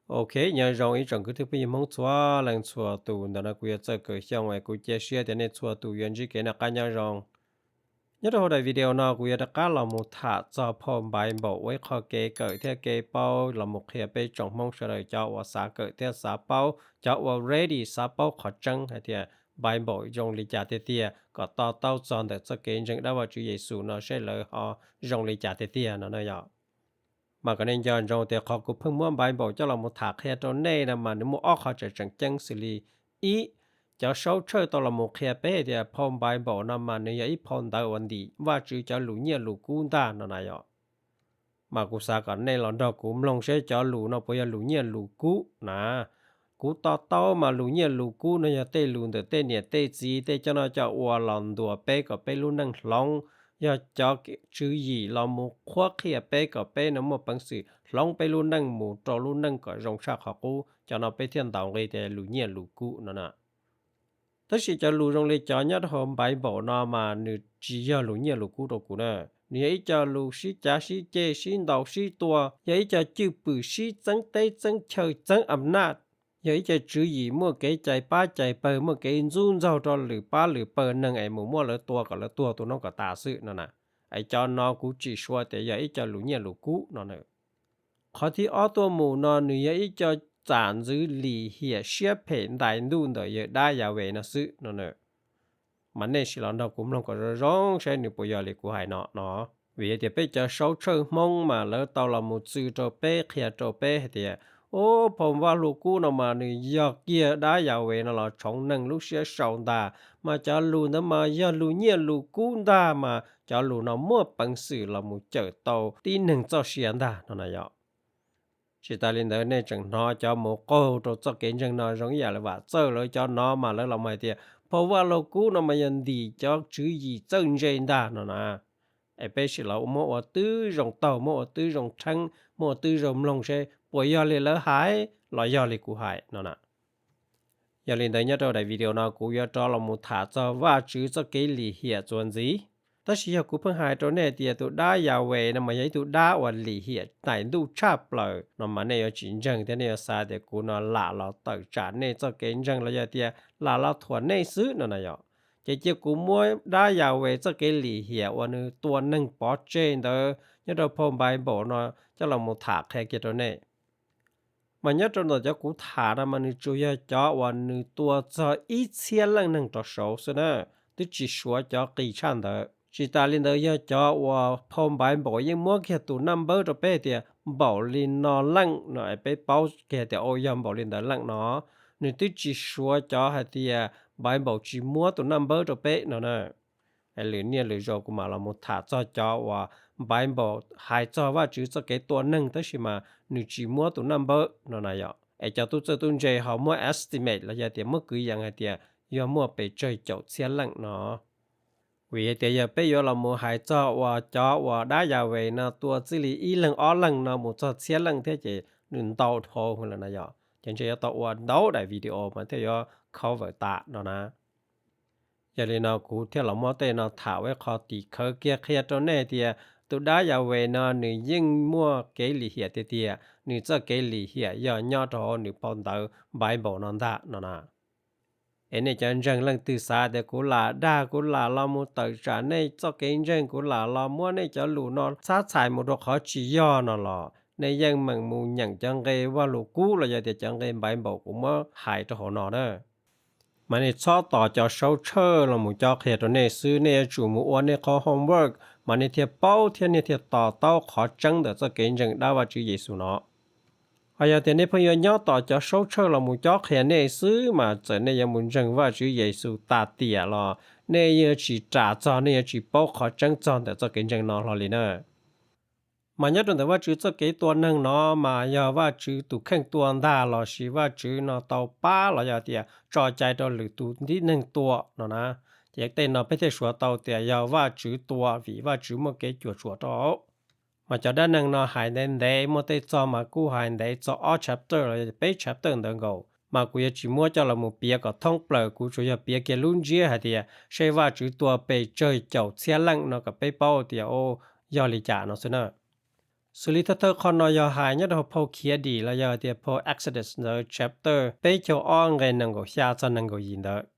Ok, nyob zoo ib tsoom kwv tij phooj ywg Hmoob txhua leej txhua tus, ntawm no kuv yog Txawj Kawm Xyooj es kuv cia siab tias nej txhua tus yuav ntsib kev noj qab nyob zoo. Nyob rau hauv daim video no kuv yuav rov qab los mus tham txog phau Npaiv Npaum ua ib qho kev kawm thiab kev paub los mus qhia peb tsoom Hmoob sawv daws cov uas xav kawm thiab xav paub, cov uas ready xav paub qhov tseeb hais tias Npaiv Npaum zoo li cas tiag tiag kom to taub txog ntawm txoj kev ntseeg dab Vajtswv Yexus no seb lawv ho zoo li cas tiag tiag no na yom. Mas kom nej nco ntsoov tias qhov kuv pheej muab Npaiv Npaum coj los mus tham qhia rau nej no mas nws muaj ob qho tseem tseem ceeb xws li: ib, cov saub tshawj tau los mus qhia peb tias phau Npaiv Npaum no mas nws yog ib phau ntawv uas ntim Vajtswv cov lus nyiaj lus kub ntag no na yom. Mas kuv xav kom nej los nrog kuv mloog seb cov lus no puas yog lus nyiaj lus kub na. Kuv to taub mas lus nyiaj lus kub no yog tej lus ntawm tej niam tej txiv tej coj noj coj ua los ntuas peb kom peb lub neej hloov, yog cov tswv yim los mus qhuab qhia peb kom peb no muaj peev xwm hloov peb lub neej mus rau lub neej kom zoo tshaj qhov qub, cov no peb thiaj ntaus nqi tias lus nyiaj lus kub no na. Tab sis cov lus zoo li cov nyob rau hauv Npaiv Npaum no mas nws tsis yog lus nyiaj lus kub rau kuv na. Nws yog ib co lus sib cav sib ceg sib ntaus sib tua, yog ib co cwj pwm sib txeeb teb txeeb chaw txeeb am naj, yog ib co tswv yim muaj kev cais pab cais pawg muaj kev ntxub ntxaug rau lwm pab lwm pawg neeg es mus muab lawv tua kom lawv tuag tu noob kom tas xwb no na. Es cov no kuv tsis suav tias yog ib co lus nyiaj lus kub no na. Qhov thib ob tuaj mus no nws yog ib co txam ntxwv lim hiam siab phem ntais ntuj ntawm yawg dab Yahweh no xwb no na. Mas nej sim los nrog kuv mloog kom zoo zoo saib nws puas yog li kuv hais no no. Vim tias peb cov saub tshawj Hmoob mas lawv tau los mus txw rau peb qhia rau peb hais tias, ub, phau Vaj Lug Kub no mas nws yog kiag dab Yahweh no los tshoov neeg lub siab sau ntag, mas cov lus ntawd mas yog lus nyiaj lus kub ntag, mas cov lus no muaj peev xwm los mus cawm tau tib neeg txoj sia ntag no na yom. Tsis tas li ntawd nej tseem hnov cov mus qaug rau txoj kev ntseeg no zoo ib yam li Vam Txawj lawv cov no mas lawv los hais tias phau Vaj Lug Kub no mas yog ntim cov tswv yim txawj ntse ntag no na. Es peb sim los muab ua tib zoo taug, muab ua tib zoo rheeb, muab ua tib zoo mloog seb puas yog li lawv hais los yog li kuv hais no na. Yog li ntawd nyob rau daim video no kuv yuav rov los mus tham txog Vajtswv txoj kev lim hiam txuas ntxiv. Tab sis yog kuv pheej hais rau nej tias tus dab Yahweh no mas yog ib tug dab uas lim hiam ntais ntuj tshaj plaws no mas nej yuav tsis ntseeg thiab nej yuav xav tias kuv no lam los tawm tsam nej txoj kev ntseeg los yog tias lam los thuam nej xwb no na yom. Ces cia kuv muab dab Yahweh txoj kev lim hiam uas nws tua neeg pov tseg ntawd nyob rau phau Npaiv Npaum no coj los mus tham qhia kiag rau nej. Mas nyob rau ntawm cov kuv tham no mas nws tsuas yog cov uas nws tua txog ib txhiab leej neeg rov saud xwb na, twb tsis suav cov qis tshaj ntawd. Tsis tas li ntawd yog cov uas phau Npaiv Npaum yeej muab kiag tus naj npawb rau peb tias npaum li no leej no es peb paub kiag tias ua yog npaum li ntawd leej no. Nws twb tsis suav cov hais tias Npaiv Npaum tsis muab tus naj npawb rau peb no na. Lwm niaj lwm zaus kuv mam los mus tham txog cov uas Npaiv Npaum hais txog Vajtswv txoj kev tua neeg tab sis mas nws tsis muab tus naj npawb no na yom. Es cov tub txawj tub ntse ho muab estimate los yog tias muab kwv yees hais tias yog muaj pes tsawg caum txhiab leej no. Vim hais tias yog peb yuav los mus hais txog uas cov uas dab Yahweh no tua txij li ib leeg ob leeg no mus txog txhiab leej thiab ces nws ntau dhau lawm na yom. Ces ntshe yuav tau ua ntau daim video mas thiaj yuav cover tas no na. Yog li no kuv thiaj los muab tej no tham ua ib qho tim khawv kiag qhia rau nej tias tus dab Yahweh no nws yeej muaj kev lim hiam tiag tiag, nws txoj kev lim hiam yog nyob rau hauv nws phau ntawv Npaiv Npaum no ntag no na. Es nej cov ntseeg leej twg xav tias kuv lam dag, kuv lam los mus tawm tsam nej txoj kev ntseeg, kuv lam los muab nej cov lus no txhab txhais mus rau qhov tsis yog no los nej yeej meem mus nyeem cov nqe Vaj Lug Kub los yog tias cov nqe Npaiv Npaum kuv muab hais rau hauv no na. Mas nej txhob tos cov saub tshawj los mus cob qhia rau nej xwb, nej yuav tsum mus ua nej qhov homework mas nej thiaj paub thiab nej thiaj to taub qhov tseeb ntawm txoj kev ntseeg dab Vajtswv Yexus no. Ho yog tias nej pheej yuav nyob tos cov saub tshawj los mus cob qhia nej xwb mas txawm nej yuav mus ntseeg Vajtswv Yexus tas tiam los nej yuav tsis ras txog, nej yuav tsis paub qhov tseeb txog ntawm txoj kev ntseeg no hlo li na. Mas nyob rau ntawm Vajtswv txoj kev tua neeg no mas yog Vajtswv tus kheej tua ntag lossis Vajtswv no tau pab los yog tias tso cai rau lwm tus tib neeg tua no na. Ces tej no peb thiaj suav tau tias yog Vajtswv tua vim Vajtswv muaj kev cuam tshuam rau. Mas cov dab neeg no hais ntev ntev, muaj tej txog mas kuj hais ntev txog ob chapter los yog peb chapter ntawd nkaus, mas kuv yuav tsis muab coj los mus piav kom thoob plaws, kuv tsuas yog piav kiag lub ntsiab hais tias seb Vajtswv tua pes tsawg caum txhiab leej no kom peb paub tias yog li cas no xwb na. Xws li thawj thawj qhov no yog hais nyob rau hauv phau Khiav Dim los yog tias phau Exodus ntawd chapter peb caug ob nqe nees nkaum xya txog nees nkaum yim ntawd.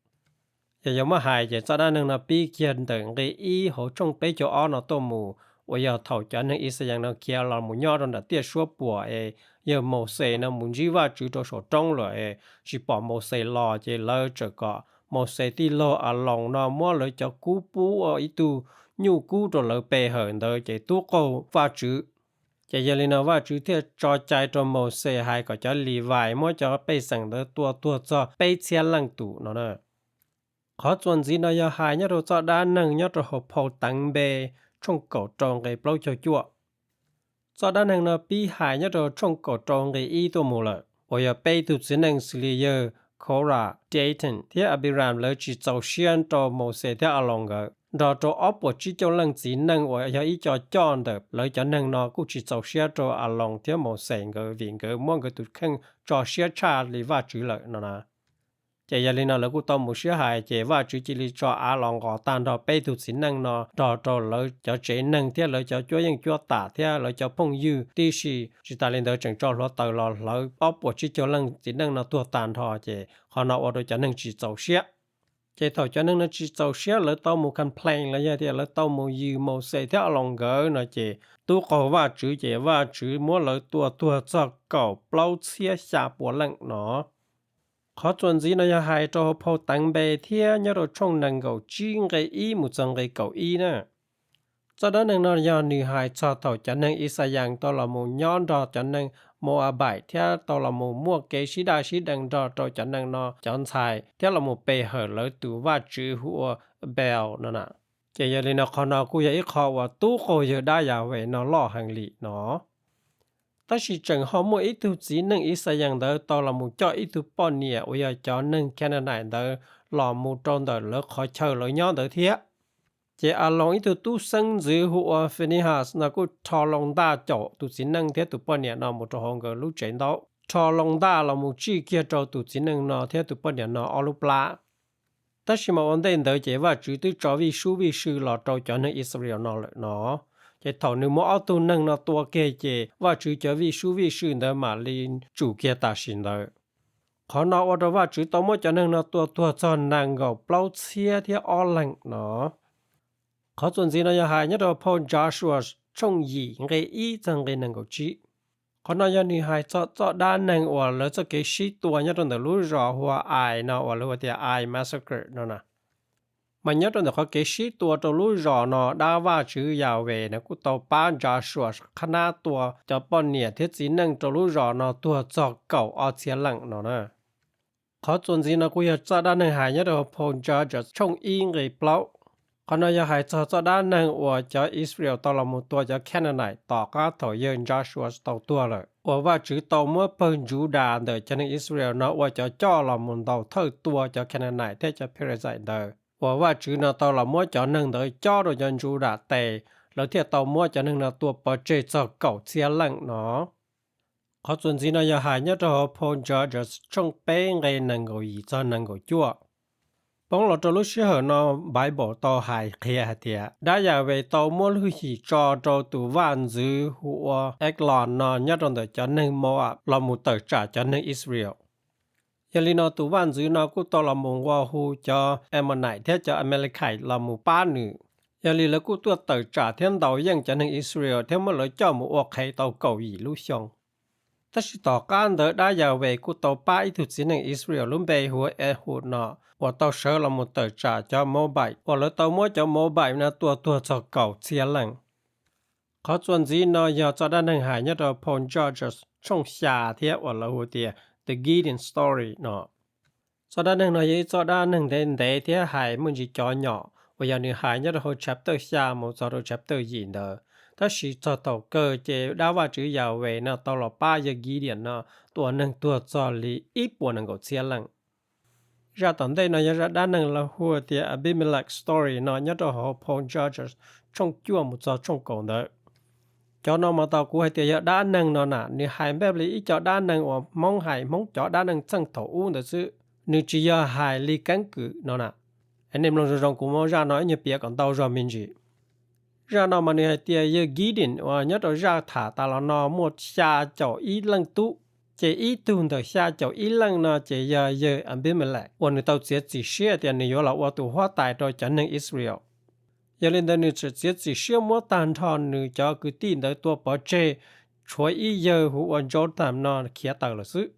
Yog yuav muab hais ces txoj dab neeg no pib kiag ntawm nqe ib hauv tshooj peb caug ob no tuaj mus, uas yog thaum cov neeg Ixayees no khiav los mus nyob rau nram tiaj suab puam es yawg Mauxes no mus ntsib Vajtswv rau saum roob lawm es tsis pom Mauxes los, ces lawv txawm kom Mauxes tij laug Aloos no muab lawv cov kub pub ua ib tug nyuj kub rau lawv pe hawm ntawd ces tub qaug Vajtswv. Ces yog li no Vajtswv thiaj tso cai rau Mauxes hais kom cov Livais muab cov pej xeem ntawd tua tuag txog peb txhiab leej tus no na. Qhov txuas ntxiv no yog hais nyob rau txoj dab neeg nyob rau hauv phau Teev Npe tshooj kaum rau nqe plaub caug cuaj. Txoj dab neeg no pib hais nyob rau tshooj kaum rau nqe ib tuaj mus lawm, uas yog peb tug txiv neej xws li yawg Korah, Dathan thiab Abiram lawv tsis txaus siab rau Mauxes thiab Aloos nkawd, nrog rau ob puas tsib caug leej txiv neej uas yog ib co coj ntawm lawv cov neeg no kuj tsis txaus siab rau Aloos thiab Mauxes nkawd vim nkawd muab nkawd tus kheej tso siab tshaj li Vajtswv lawm no na. Ces yog li no lawv kuj tau mus sib hais, ces Vajtswv cia li tso av los nqos tag nrho peb tug txiv neej no nrog rau lawv cov tsev neeg thiab lawv cov cuab yeej cuab tam thiab lawv cov phooj ywg tib si. Tsis tas li ntawd tseem tso hluav taws los hlawv ob puas tsib caug leej txiv neej no tuag tag nrho, ces qhov no ua rau cov neeg tsis txaus siab. Ces thaum cov neeg no tsis txaus siab lawv tau mus complain los yog tias lawv tau mus yws Mauxes thiab Aloos nkawd no ces tub qaug Vajtswv ces Vajtswv muab lawv tua tuag txog kaum plaub txhiab xya puas leej no. Qhov txuas ntxiv no yog hais rau hauv phau Teev Npe thiab nyob rau tshooj nees nkaum tsib nqe ib mus txog nqe kaum ib na. Txoj dab neeg no yog nws hais txog thaum cov neeg Ixayees tau los mus nyob nrog cov neeg Moabaim thiab tau los mus muaj kev sib daj sib deev nrog rau cov neeg no cov ntxhais thiab los mus pe hawm lawv tus vaj tswv hu ua Baal no na. Ces yog li no qhov no kuj yog ib qho uas tub qaug yawg dab Yahweh no loj heev li no. Tab sis tseem ho muaj ib tug txiv neej Ixayees ntawd tau los mus coj ib tug poj niam uas yog cov neeg Canaanite ntawd los mus rau ntawm lawv qhov chaw lawv nyob ntawd thiab. Ces Aloos ib tug tub xeeb ntxwv hu ua Phinehas no kuj rho loo ntaj caum tus txiv neej thiab tus poj niam no mus rau hauv nkawd lub tsev ntaub, rho loo ntaj los mus tsij kiag rau tus txiv neej no thiab tus poj niam no ob lub plab. Tab sis mas ua ntej ntawd ces Vajtswv twb tso vij sub vij sw los rau cov neeg Israel no lawm no. Ces thaum nws muab ob tug neeg no tua kiag ces Vajtswv cov vij sub vij sw ntawd mam li tsum kiag tam sim ntawd. Qhov no ua rau Vajtswv tau muab cov neeg no tua tuag txog nees nkaum plaub txhiab thiab ob leeg no. Qhov txuas ntxiv no yog hais nyob rau phau Joshua tshooj yim nqe ib txog nqe nees nkaum tsib. Qhov no yog nws hais txog txoj dab neeg uas lawv txoj kev sib tua nyob rau ntawm lub zos hu ua Ai no uas lawv hu tias Ai Massacre no na. Mas nyob rau ntawm qhov kev sib tua rau lub zos no dab Vajtswv Yahweh no kuj tau pab Joshua qhab nab tua cov poj niam thiab txiv neej rau lub zos no tuag txog kaum ob txhiab leej no na. Qhov txuas ntxiv no kuj yog txoj dab neeg hais nyob rau phau Judges tshooj ib nqe plaub. Qhov no yog hais txog txoj dab neeg uas cov Israel tau los mus tua cov Canaanite tom qab thaum yawg Joshua tau tuag lawm, uas Vajtswv tau muab pawg Judas ntawm cov neeg Israel no ua cov coj los mus ntaus thawj tua cov Canaanite thiab cov Perizzite ntawd, uas Vajtswv no tau los muab cov neeg ntawd cob rau cov Judas tes, lawv thiaj tau muab cov neeg no tua pov tseg txog kaum txhiab leej no. Qhov txuas ntxiv no yog hais nyob rau hauv phau Judges tshooj peb nqe nees nkaum yim txog nees nkaum cuaj. Poob los rau lub sij hawm no Bible tau hais qhia hais tias dab Yahweh tau muab lub hwj chim tso rau tus vaj ntxwv hu ua Eglon no nyob rau ntawm cov neeg Moab los mus tawm tsam cov neeg Israel. Yog li no tus vaj ntxwv no kuj tau los mus nqua hu cov Ammonite thiab cov Amalekite los mus pab nws. Yog li lawv kuj tuaj tawm tsam thiab ntaus yeej cov neeg Israel thiab muab lawv coj mus ua qhev tau kaum yim lub xyoo. Tab sis tom qab ntawd dab Yahweh kuj tau pab ib tug txiv neej Israel lub npe hu ua Ehud no uas tau sawv los mus tawm tsam cov Moabite uas lawv tau muab cov Moabite no tua tuag txog kaum txhiab leej. Qhov txuas ntxiv no yog txoj dab neeg hais nyob rau phau Judges tshooj xya thiab uas lawv hu tias The Gideon Story no. Txoj dab neeg no yog ib txoj dab neeg ntev ntev thiab hais muaj ntsis cov nyom uas yog nws hais nyob rau hauv chapter xya mus txog rau chapter yim ntawd. Tab sis txog thaum kawg ces dab Vajtswv Yahweh no tau los pab yawg Gideon no tua neeg tuag txog li ib puas nees nkaum txhiab leej. Zaj tom ntej no yog zaj dab neeg lawv hu tias Abimelech Story no nyob rau hauv phau Judges tshooj cuaj mus txog tshooj kaum ntawd. Cov no mas tau kuv hais tias yog dab neeg no na, nws hais npaj li ib co dab neeg uas Hmoob hais Hmoob cov dab neeg txheej thaum ub ntawd xwb, nws tsis yog hais li keeb kwm no na. Nej mloog zoo zoo kuv muab zaj no ib nyuag piav kom ntau zog me ntsis. Zaj no mas nws hais tias yawg Gideon uas nyob rau zaj tham tas los no muaj xya caum ib leej tub, ces ib tug ntawm xya caum ib leej no ces yog yawg Abimelech uas nws tau txiav txim siab tias nws yuav los ua tus huab tais rau cov neeg Israel. Yog li ntawd nws txawm txiav txim siab muab tag nrho nws cov kwv tij ntawd tua pov tseg, tshuav ib yawg hu ua Jotham no khiav tawm lawm xwb.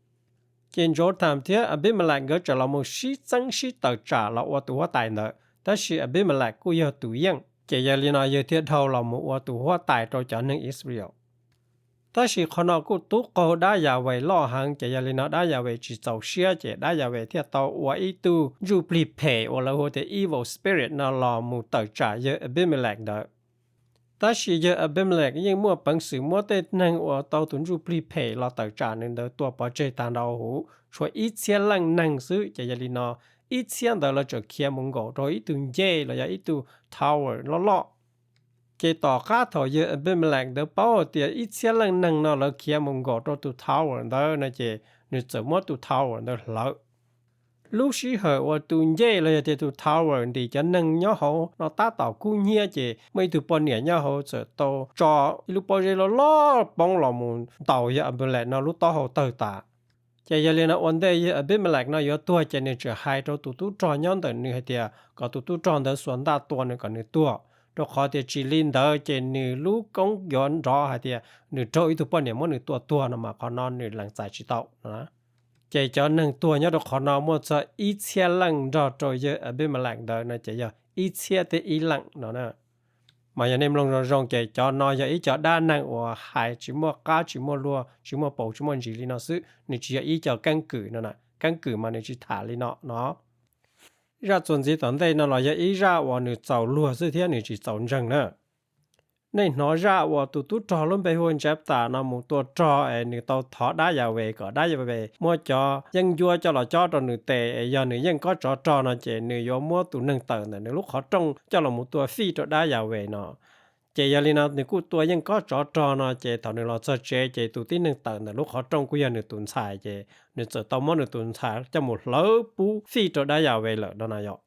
Ces Jotham thiab Abimelech nkawd txawm los mus sib txeeb sib tawm tsam los ua tus huab tais ntawd, tab sis Abimelech kuj yog tus yeej, ces yog li no yawg thiaj dhau los mus ua tus huab tais rau cov neeg Israel. Tab sis qhov no kuj tub qaug dab Yahweh loj heev, ces yog li no dab Yahweh tsis txaus siab, ces dab Yahweh thiaj tau ua ib tug ntsuj plig phem uas lawv hu tias evil spirit no los mus tawm tsam yawg Abimelech ntawd. Tab sis yawg Abimelech yeej muaj peev xwm muab tej neeg uas tau tus ntsuj plig phem los tawm tsam nws ntawd tua pov tseg tag nrho huv, tshuav ib txhiab leej neeg xwb, ces yog li no ib txhiab ntawd lawv txawm khiav mus nkaum rau ib tug ncej los yog ib tug tower loj loj. Ces tom qab thaum yawg Abimelech ntawd paub hais tias ib txhiab leej neeg no lawv khiav mus nkaum rau tus tower ntawd no ces nws txawm muab tus tower ntawd hlawv. Lub sij hawm uas tus ncej los yog tias tus tower ntim cov neeg nyob hauv no tab tom kub hnyiab ces muaj ib tug poj niam nyob hauv txawm tau tso ib lub pob zeb loj loj poob los mus ntaus yawg Abimelech no lub taub hau tawg tas. Ces yog li no ua ntej yawg Abimelech no yuav tuag ces nws txawm hais rau tus tub rog nyob ntawm nws hais tias kom tus tub rog ntawd xuas ntaj tua nws kom nws tuag, rau qhov tias tsis li ntawd ces nws lub koob yuav nrov hais tias nws raug ib tug poj niam muab nws tua tuag no mas qhov no nws lees txais tsis tau no. Ces cov neeg tuag nyob rau qhov no muaj txog ib txhiab leej nrog rau yawg Abimelech ntawd no ces yog ib txhiab thiab ib leej no. Mas yog nej mloog zoo zoo ces cov no yog ib co dab neeg uas hais tsis muaj qab tsis muaj luag, tsis muaj paus tsis muaj ntsis li no xwb, nws tsis yog ib co keeb kwm no na. Keeb kwm mas nws tsis tham li no no. Zaj txuas ntxiv tom ntej no los yog ib zaj uas nws txaus luag xwb thiab nws tsis txaus ntseeg na. Nej hnov zaj uas tus tub rog lub npe hu Ntsabtas no mus tua rog es nws tau thov dab Yahweh kom dab Yahweh muab cov yeeb ncuab coj los cob rau nws tes es yog nws yeej kob tsov rog no ces nws yuav muab tus neeg tawm ntawm nws lub qhov rooj coj los mus tua fij rau dab Yahweh no. Ces yog li no nws kuj tua yeej kob tsov rog no ces thaum nws los txog tsev ces tus tib neeg tawm ntawm lub qhov rooj kuj yog nws tus ntxhais ces nws txawm tau muab nws tus ntxhais coj mus hlawv pub fij rau dab Yahweh lawm no na yom.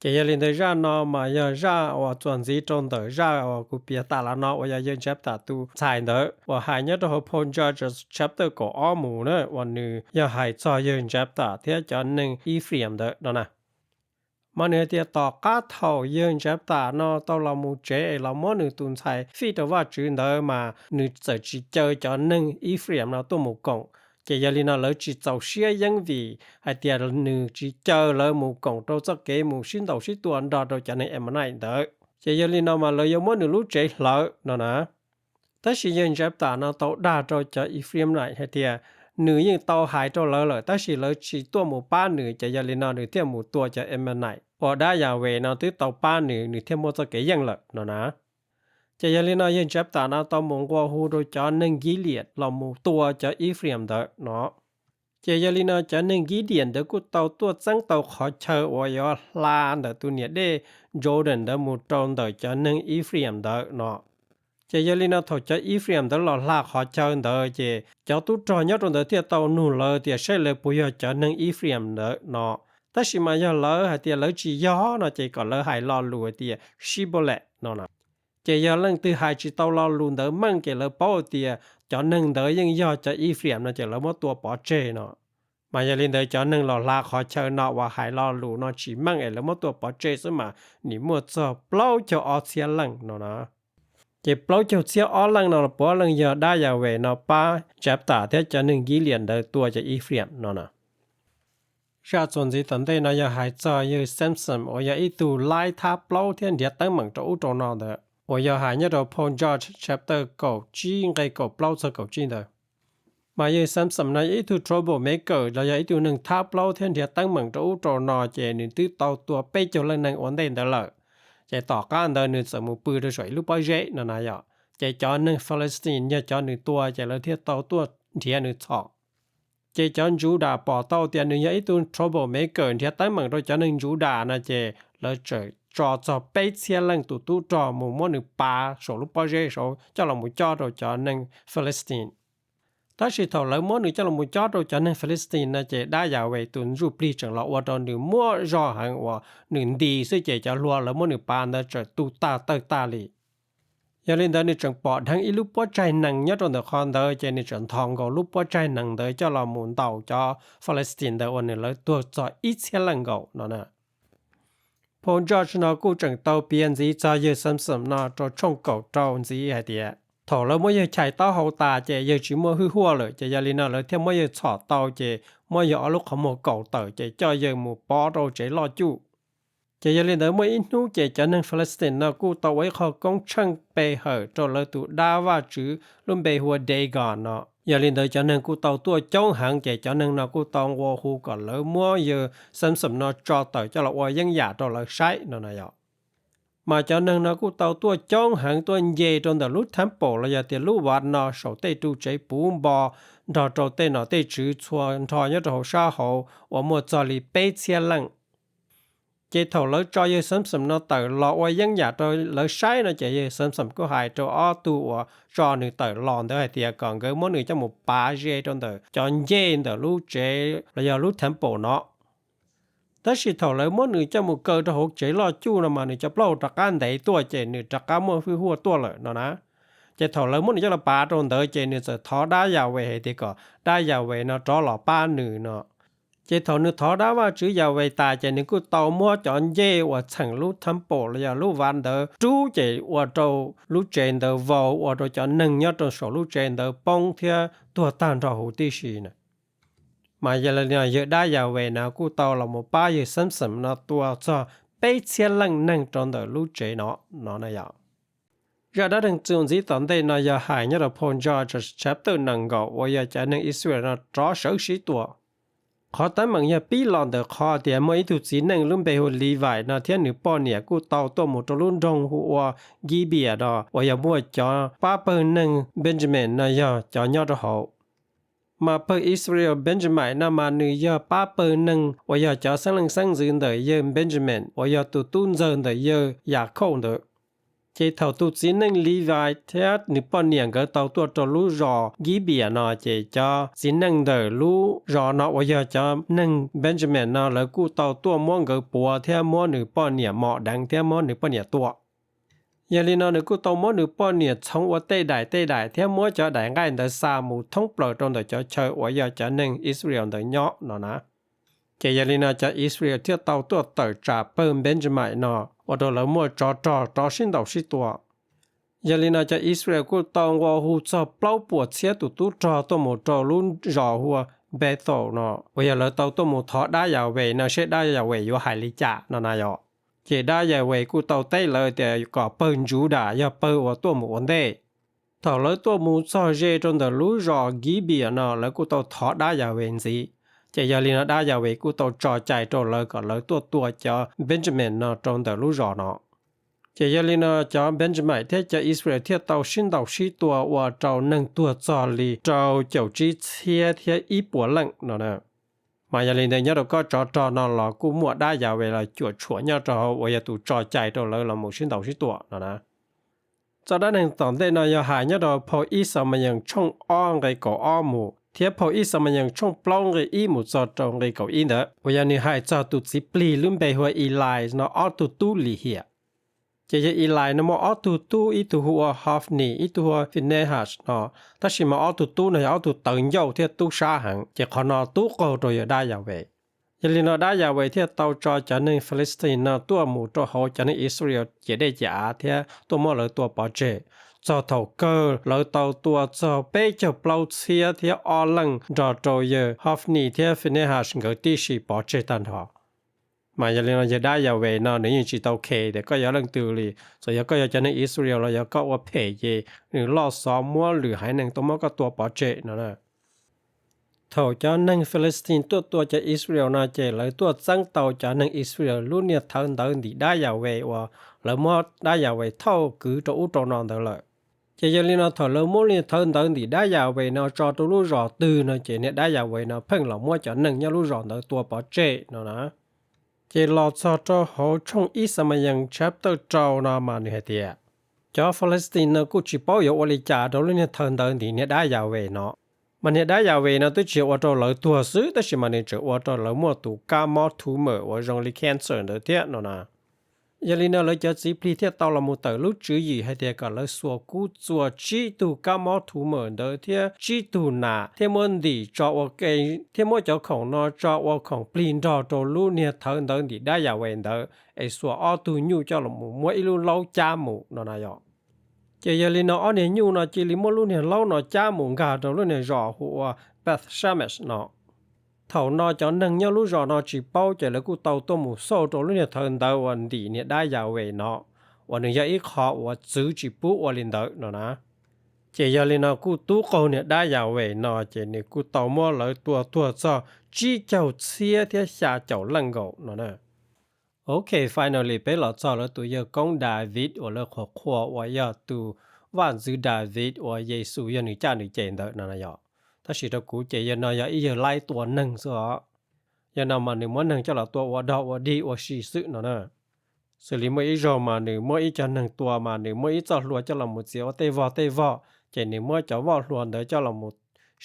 Ces yog li ntawd zaj no mas yog zaj uas txuas ntxiv rau ntawm zaj uas kuv piav tas los no uas yog yawg Ntsabtas tus ntxhais ntawd uas hais nyob rau hauv phau Judges chapter kaum ob mus na, uas nws yog hais txog yawg Ntsabtas thiab cov neeg Ephraim ntawd no na. Mas nws hais tias tom qab thaum yawg Ntsabtas no tau los mus tsev es los muab nws tus ntxhais fij rau Vajtswv ntawd mas nws txawm tsis caw cov neeg Ephraim no tuaj mus koom. Ces yog li no lawv tsis txaus siab yeeb vim hais tias nws tsis caw lawv mus koom rau txoj kev mus sib ntaus sib tua nrog rau cov neeg Ammonite ntawd. Ces yog li no mas lawv yuav muab nws lub tsev hlawv no na. Tab sis yawg Ntsabtas no tau dag rau cov Ephraimite hais tias nws yeej tau hais rau lawv lawm tab sis lawv tsis tuaj mus pab nws, ces yog li no nws thiaj mus tua cov Ammonite uas dab Yahweh no twb tau pab nws, nws thiaj muaj txoj kev yeej lawm no na. Ces yog li no yawg Ntsabtas no tau mus nqua hu rau cov neeg Gilead los mus tua cov Ephraim ntawd no. Ces yog li no cov neeg Gilead ntawd kuj tau tuaj txeeb tau qhov chaw uas yuav hla ntawm tus niam dej Jordan ntawd mus rau ntawm cov neeg Ephraim ntawd no. Ces yog li no thaum cov Ephraim ntawd los hla qhov chaw ntawd ces cov tub rog nyob rau ntawd thiaj tau nug lawv tias saib lawv puas yog cov neeg Ephraim ntawd no. Tab sis mas yog lawv hais tias lawv tsis yog no ces kom lawv hais lo lus hais tias Shibboleth no na. Ces yog leej twg hais tsis tau lo lus ntawd meej ces lawv paub tias cov neeg ntawd yeej yog cov Ephraim no ces lawv muab tua pov tseg no. Mas yog li ntawd cov neeg los hla qhov chaw no uas hais lo lus no tsis meej es lawv muab tua pov tseg xwb mas nim muaj txog plaub caug ob txhiab leej no na. Ces plaub caug txhiab ob leej no puav leej yog dab Yahweh no pab Ntsabtas thiab cov neeg Gilead ntawd tua cov Ephraim no na. Zaj txuas ntxiv tom ntej no yog hais txog yawg Samson uas yog ib tug laib thab plaub thiab nrhiav teeb meem rau ub rau no ntawd, uas yog hais nyob rau phau Judges chapter kaum tsib nqe kaum plaub txog kaum tsib ntawd. Mas yawg Samson no yog ib tug trouble maker los yog ib tug neeg thab plaub thiab nrhiav teeb meem rau ub rau no ces nws twb tau tua peb caug leej neeg ua ntej ntawd lawm. Ces tom qab ntawd nws txawm mus pw rau saum ib lub pob zeb no na yom. Ces cov neeg Philistine yog cov nws tua ces lawv thiaj tau tuaj nrhiav nws txhom. Ces cov Judas pom tau tias nws yog ib tug trouble maker nrhiav teeb meem rau cov neeg Judas no ces lawv txawm tso txog peb txhiab leej tus tub rog mus muab nws pav saum lub pob zeb saud coj los mus cob rau cov neeg Philistine. Tab sis thaum lawv muab nws coj los mus cob rau cov neeg Philistine no ces dab Yahweh tus ntsuj plig tseem los ua rau nws muaj zog heev uas nws nti xwb ces cov hlua lawv muab nws pav ntawd txawm tu tag tawg tag li. Yog li ntawd nws tseem pom dheev ib lub pob tsaig nees nyob rau ntawm qhov ntawd, ces nws tseem ntho nkaus lub pob tsaig nees ntawd coj los mus ntaus cov Philistine ntawd uas nws lawv tuag txog ib txhiab leej nkaus no na. Phau Judges no kuj tseem tau piav ntxiv txog yawg Samson no rau tshooj kaum rau ntxiv hais tias, thaum lawv muab yawg chais taub hau tas ces yawg tsis muaj hwj huaj lawm, ces yog li no lawv thiaj muab yawg txhom tau, ces muab yawg ob lub qhov muag kaus tawm, ces coj yawg mus pob rau tsev loj cuj. Ces yog li ntawd muaj ib hnub ces cov neeg Philistine no kuj tau ua ib qho koob tsheej pe hawm rau lawv tus dab vaj tswv lub npe hu ua Dagon no. Yog li ntawd cov neeg kuj tau tuaj coob heev, ces cov neeg no kuj tau nqua hu kom lawv muab yawg Samson no tso tawm coj los ua yeeb yam rau lawv saib no na yog. Mas cov neeg no kuj tau tuaj coob heev tuaj nce rau ntawm lub temple los yog tias lub vaj no saum tej ru tsev puv npo nrog rau tej nom tej tswv txhua nrho nyob rau hauv sab hauv uas muaj txog li peb txhiab leej. Ces thaum lawv tso yawg Samson no tawm los ua yeeb yam rau lawv saib no ces yawg Samson kuj hais rau ob tug uas tso nws tawm los ntawd hais tias kom nkawd muab nws coj mus pav ze rau ntawm cov ncej ntawm lub tsev los yog lub temple no. Tab sis thaum lawv muab nws coj mus kaw rau hauv tsev loj cuj no mas nws cov plaub hau rov qab ntev tuaj ces nws rov qab muaj hwj huaj tuaj lawm no na. Ces thaum lawv muab nws coj los pav rau ntawd ces nws txawm thov dab Yahweh hais tias kom dab Yahweh no rov los pab nws no. Ces thaum nws thov dab Vajtswv Yahweh tas ces nws kuj tau muab cov ncej uas txheem lub temple los yog lub vaj ntawd rub ces ua rau lub tsev ntawd vau, ua rau cov neeg nyob rau saum lub tsev ntawd poob thiab tuag tag nrho huv tib si na. Mas yog li no yawg dab Yahweh no kuj tau los mus pab yawg Samson no tua txog peb txhiab leej neeg rau ntawm lub tsev no no na yog. Zaj dab neeg txuas ntxiv tom ntej no yog hais nyob rau phau Judges chapter nees nkaum uas yog cov neeg Israel no rov sawv sib tua. Qhov teeb meem yog pib los ntawm qhov tias muaj ib tug txiv neej lub npe hu ua Levi no thiab nws poj niam kuj tau tuaj mus rau lub nroog hu ua Gibeah no uas yog muaj cov pab pawg neeg Benjamin no yog cov nyob rau hauv. Mas pawg Israel Benjamin no mas nws yog pab pawg neeg uas yog cov xeeb leej xeeb ntxwv ntawm yawg Benjamin uas yog tus tub ntxawg ntawm yawg Yakhauj ntawd. Ces thaum tus txiv neej Levi thiab nws poj niam nkawd tau tuaj rau lub zos Gibeah no ces cov txiv neej ntawm lub zos no uas yog cov neeg Benjamin no lawv kuj tau tuaj muab nkawd puav thiab muab nws poj niam mos deev thiab muab nws poj niam tua. Yog li no nws kuj tau muab nws poj niam txhoov ua tej daim tej daim thiab muab cov daim nqaij ntawd xa mus thoob plaws rau ntawm cov chaw uas yog cov neeg Israel ntawd nyob no na. Ces yog li no cov Israel thiaj tau tuaj tawm tsam pawg Benjamin no ua rau lawv muaj tsov rog rov sib ntaus sib tua. Yog li no cov Israel kuj tau nqua hu txog plaub puas txhiab tus tub rog tuaj mus rau lub zos hu ua Bethel no uas yog lawv tau tuaj mus thov dab Yahweh no seb dab Yahweh yuav hais li cas no na yog. Ces dab Yahweh kuj tau teb lawv tias kom pawg Judas yog pawg uas tuaj mus ua ntej. Thaum lawv tuaj mus txog ze rau ntawm lub zos Gibeah no lawv kuj tau thov dab Yahweh ntxiv. Ces yog li no dab Yahweh kuj tau tso cai rau lawv kom lawv tuaj tua cov Benjamin no rau ntawm lub zos no. Ces yog li no cov Benjamin thiab cov Israel thiaj tau sib ntaus sib tua ua rau neeg tuag txog li rau caum tsib txhiab thiab ib puas leej no na. Mas yog li ntawd nyob rau kob tsov rog no los kuj muaj dab Yahweh los cuam tshuam nyob rau hauv uas yog tus tso cai rau lawv los mus sib ntaus sib tua no na. Txoj dab neeg tom ntej no yog hais nyob rau phau Ib Xamuyees tshooj ob nqe kaum ob mus thiab phau Ib Xamuyees tshooj plaub nqe ib mus txog rau nqe kaum ib ntawd uas yog nws hais txog tus txiv plig lub npe hu ua Eli no ob tug tub lim hiam. Ces yog Eli no muaj ob tug tub, ib tug hu ua Hofni, ib tug hu ua Phinehas no, tab sis mas ob tug tub no yog ob tug tawv ncauj thiab tub sab heev, ces qhov no tub qaug rau yawg dab Yahweh. Yog li no dab Yahweh thiaj tau tso cov neeg Philistine no tuaj mus rau hauv cov neeg Israel ciam dej ciam av thiab tuaj muab lawv tua pov tseg. Txog thaum kawg lawv tau tua txog peb caug plaub txhiab thiab ob leej nrog rau yawg Hofni thiab Phinehas nkawd tib si pov tseg tag nrho. Mas yog li no yawg dab Yahweh no nws yeej tsis tau khes tias koj yog leej twg li, txawm yog koj yog cov neeg Israel los yog koj ua phem ces nws loj xov muab lwm haiv neeg tuaj muab koj tua pov tseg no na. Thaum cov neeg Philistine tuaj tua cov Israel no ces lawv tuaj txeeb tau cov neeg Israel lub niag thawv ntawv ntim dab Yahweh uas lawv muab dab Yahweh thauj kwv rau ub rau no ntawd lawm. Ces yog li no thaum lawv muab lub niag thawv ntawv ntim dab Yahweh no tso rau lub zos twg no ces niag dab Yahweh no pheej los muab cov neeg nyob lub zos ntawd tua pov tseg no na. Ces los txog rau hauv tshooj Ib Xamuyees chapter rau no mas nws hais tias, cov Philistine no kuj tsis paub yuav ua li cas rau lub niag thawv ntawv ntim niag dab Yahweh no. Mas niag dab Yahweh no twb tsis yog ua rau lawv tuag xwb tab sis mas nws tseem ua rau lawv muaj tus kab mob tumor uas zoo li cancer ntawd thiab no na. Yog li no lawv cov txiv plig thiaj tau los mus tawm lub tswv yim hais tias kom lawv xuas kub txua tsib tug kab mob tumor ntawd thiab tsib tug nas thiab muab ntim tso ua ke, thiab muab cov khoom no tso ua khoom plig nrog rau lub niag thawv ntawd ntim dab Yas Ves ntawd es xuas ob tug nyuj coj los mus muab ib lub laub cab mus no na yom. Ces yog li no ob niag nyuj no cia li muab lub niag laub no cab mus nkag rau lub niag zos hu ua Beth Shemesh no. Thaum no cov neeg nyob lub zos no tsis paub ces lawv kuj tau tuaj mus xauj rau lub niag thawv ntawd uas ntim niag dab Yas Ves no, uas nws yog ib qho uas txwv tsis pub ua li ntawd no na. Ces yog li no kuj tub qaug niag dab Yas Ves no ces nws kuj tau muab lawv tua tuag txog tsib caug txhiab thiab xya caum leej nkaus no na. Ok, finally peb los txog lawv tus yawg koob Daviv uas lawv qhuas qhuas uas yog tus vaj ntxwv Daviv uas Yexus yog nws caj nws ces ntawd no na yom. Tab sis rau kuv ces yawg no yog ib yawg laib tua neeg xwb os. Yawg no mas nws muab neeg coj los tua ua dog ua dig ua si xwb no na. Xws li muaj ib zaug mas nws muab ib co neeg tua mas nws muab ib txoj hlua coj los mus txiav ua tej vog tej vog, ces nws muab cov voj hlua ntawd coj los mus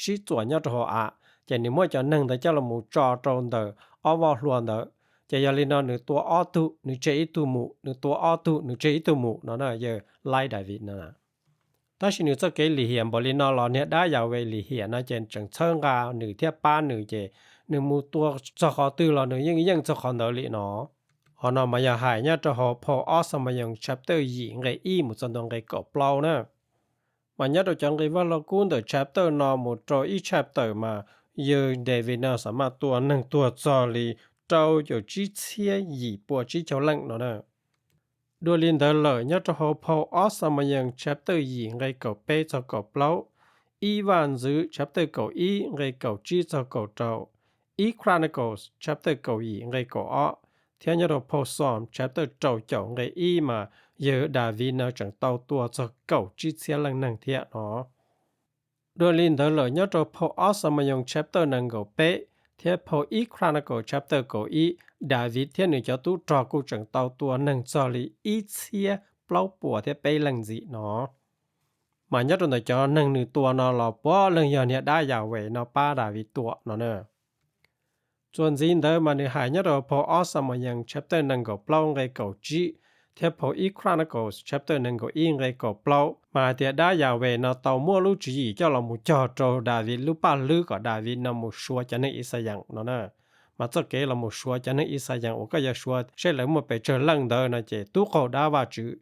sib txuas nyob rau hauv av, ces nws muab cov neeg ntawd coj los mus tso rau ntawm ob voj hlua ntawd. Ces yog li no nws tua ob tug nws tseg ib tug mus, nws tua ob tug nws tseg ib tug mus no na, yawg laib Daviv no. Tab sis nws txoj kev lim hiam npaum li no los niag dab Yas Ves lim hiam no ces tseem txhawb nqa nws thiab pab nws, ces nws mus tua txog qhov twg los nws yeej yeej txog qhov ntawd li no. Qhov no mas yog hais nyob rau hauv phau ob Xamuyees chapter yim nqe ib mus txog ntua nqe kaum plaub na. Mas nyob rau cov nqe Vaj Lug Kub ntawm chapter no mus rau ib chapter mas yawg Daviv no xam maj tua neeg tuag txog li rau caum tsib txhiab yim pua tsib caug leej no na. Dua li ntawd lawm nyob rau hauv phau ob Xamuyees chapter yim nqe kaum peb txog kaum plaub, ib Vaj Ntxwv chapter kaum ib nqe kaum tsib txog kaum rau, ib Chronicles chapter kaum yim nqe kaum ob, thiab nyob rau phau Psalm chapter rau caum nqe ib mas yawg Daviv no tseem tau tua txog kaum tsib txhiab leej neeg thiab no. Dua li ntawd lawm nyob rau phau ob Xamuyees chapter nees nkaum peb thiab phau ib Chronicles chapter kaum ib, Daviv thiab nws cov tub rog kuj tseem tau tua neeg txog li ib txhiab plaub puas thiab peb leej ntxiv no. Mas nyob rau ntawm cov neeg nws tua no los puav leej yog niag dab Yas Ves no pab Daviv tua no na. Txuas ntxiv ntawd mas nws hais nyob rau phau ob Xamuyees chapter nees nkaum plaub nqe kaum tsib thiab phau ib Chronicles chapter nees nkaum ib nqe kaum plaub mas hais tias dab Yas Ves no tau muab lub tswv yim coj los mus cog rau Daviv lub paj hlwb kom Daviv no mus suav cov neeg Ixayees no na. Mas txoj kev los mus suav cov neeg Ixayees uas koj yuav suav seb lawv muaj pes tsawg leej ntawd no ces tub qaug dab Vajtswv.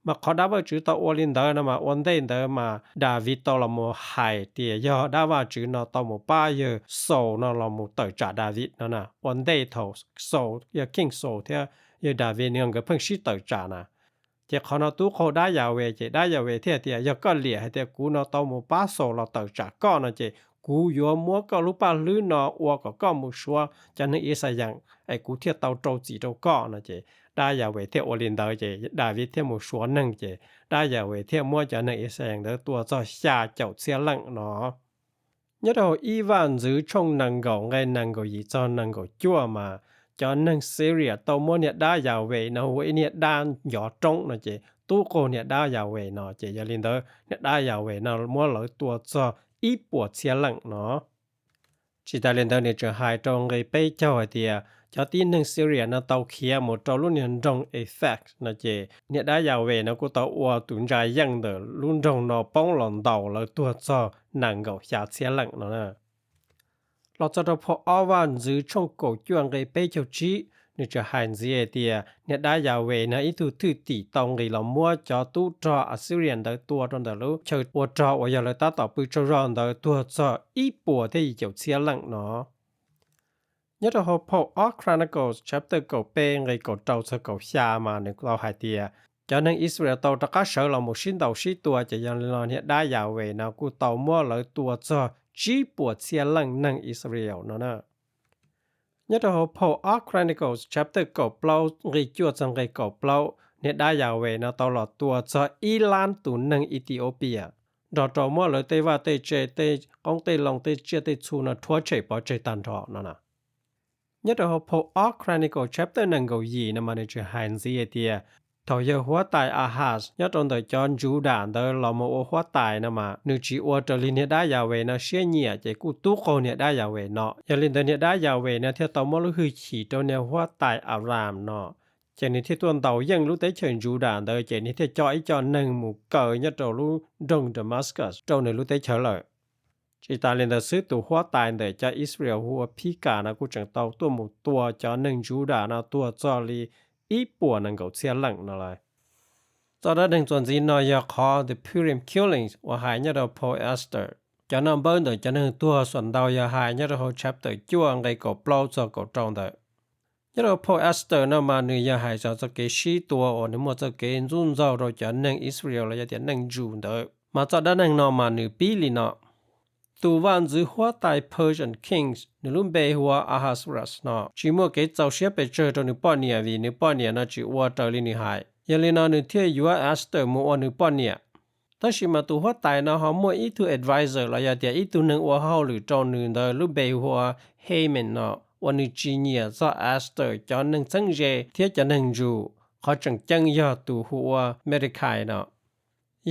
Mas qhov dab Vajtswv tau ua li ntawd no mas ua ntej ntawd mas Daviv tau los mus hais tias yog dab Vajtswv no tau mus pab yawg Xaus no los mus tawm tsam Daviv no na. Ua ntej thaum Xaus yog King Xaus thiab yawg Daviv nws nkawd pheej sib tawm tsam na. Ces qhov no tub qaug dab Yas Ves ces dab Yas Ves thiaj tias yog koj liam hais tias kuv no tau mus pab Xaus los tawm tsam koj no ces kuv yuav muab koj lub paj hlwb no ua kom koj mus suav cov neeg Ixayees es kuv thiaj tau rau txim rau koj no ces dab Yas Ves thiaj ua li ntawd ces Daviv thiaj mus suav neeg ces dab Yas Ves thiaj muab cov neeg Ixayees ntawd tua txog xya caum txhiab leej no. Nyob rau hauv ib Vaj Ntxwv tshooj nees nkaum nqe nees nkaum yim txog nees nkaum cuaj mas cov neeg Syria tau muab niag dab Yas Ves no ua ib niag dab ncov roob no ces tub qaug niag dab Yas Ves no ces yog li ntawd niag dab Yas Ves no muab lawv tua txog ib puas txhiab leej no. Tsis tas li ntawd nws tseem hais rau nqe peb caug hais tias cov tib neeg Syria no tau khiav mus rau lub niag nroog Aphek no ces niag dab Yas Ves no kuj tau ua tus ntsa yeej ntawm lub nroog no poob los ntaus lawv tuag txog nees nkaum xya txhiab leej no na. Los txog rau phau ob Vaj Ntxwv tshooj kaum cuaj nqe peb caug tsib, nws tseem hais ntxiv hais tias niag dab Yas Ves no ib tug thwj tim tau nqis los muab cov tub rog Assyria ntawd tua rau ntawm lub chaw ua rog uas yog lawv tab tom pw tsaug zog ntawd tuag txog ib puas thiab yim caum txhiab leej no. Nyob rau hauv phau ob Chronicles chapter kaum peb nqe kaum rau txog kaum xya mas nws tau hais tias cov neeg Israel tau rov qab sawv los mus sib ntaus sib tua ces yog li no niag dab Yas Ves no kuj tau muab lawv tua txog tsib puas txhiab leej neeg Israel no na. Nyob rau hauv phau ob Chronicles chapter kaum plaub nqe cuaj txog nqe kaum plaub, niag dab Yas Ves no tau los tua txog ib lab tus neeg Ethiopia, nrog rau muab lawv tej vaj tej tse, tej qoob tej loo, tej tsiaj tej txhu no rhuav tshem pov tseg tag nrho no na. Nyob rau hauv phau ob Chronicles chapter nees nkaum yim no mas nws tseem hais ntxiv hais tias thaum yawg huab tais Ahas nyob rau ntawm cov Judas ntawd los mus ua huab tais no mas nws tsis ua raws li niag dab Yas Ves no siab nyiam ces kuj tub qaug niag dab Yas Ves no. Yog li ntawd niag dab Yas Ves no thiaj tau muab lub hwj chim rau niag huab tais Aram no, ces nws thiaj tuaj ntaus yeej lub teb chaws Judas ntawd, ces nws thiaj coj ib co neeg mus kaw nyob rau lub nroog Damascus rau nws lub teb chaws lawm. Tsis tas li ntawd xwb, tus huab tais ntawm cov Israel hu ua Phika no kuj tseem tau tuaj mus tua cov neeg Judas no tuag txog li ib puas nees nkaum txhiab leej no lawm. Txoj dab neeg txuas ntxiv no yog qhov The Purim Killings uas hais nyob rau phau Esther. Cov no npawb ntawm cov neeg tuag xuas ntau yog hais nyob rau hauv chapter cuaj nqe kaum plaub txog kaum rau ntawd. Nyob rau phau Esther no mas nws yog hais txog txoj kev sib tua uas nws muaj txoj kev ntxub ntxaug rau cov neeg Israel los yog tias neeg Jew ntawd. Mas txoj dab neeg no mas nws pib li no: Tus vaj ntxwv huab tais Persian Kings nws lub npe hu ua Ahasuerus no tsis muaj kev txaus siab pes tsawg rau nws poj niam vim nws poj niam no tsis ua raws li nws hais. Yog li no nws thiaj yuav Esther mus ua nws poj niam. Tab sis mas tus huab tais no ho muaj ib tug advisor los yog tias ib tug neeg ua hauj lwm rau nws ntawd lub npe hu ua Haman no, uas nws tsis nyiam txog Esther cov neeg txheeb ze thiab cov neeg Jew, qhov tseem ceeb yog tus hu ua Mordecai no.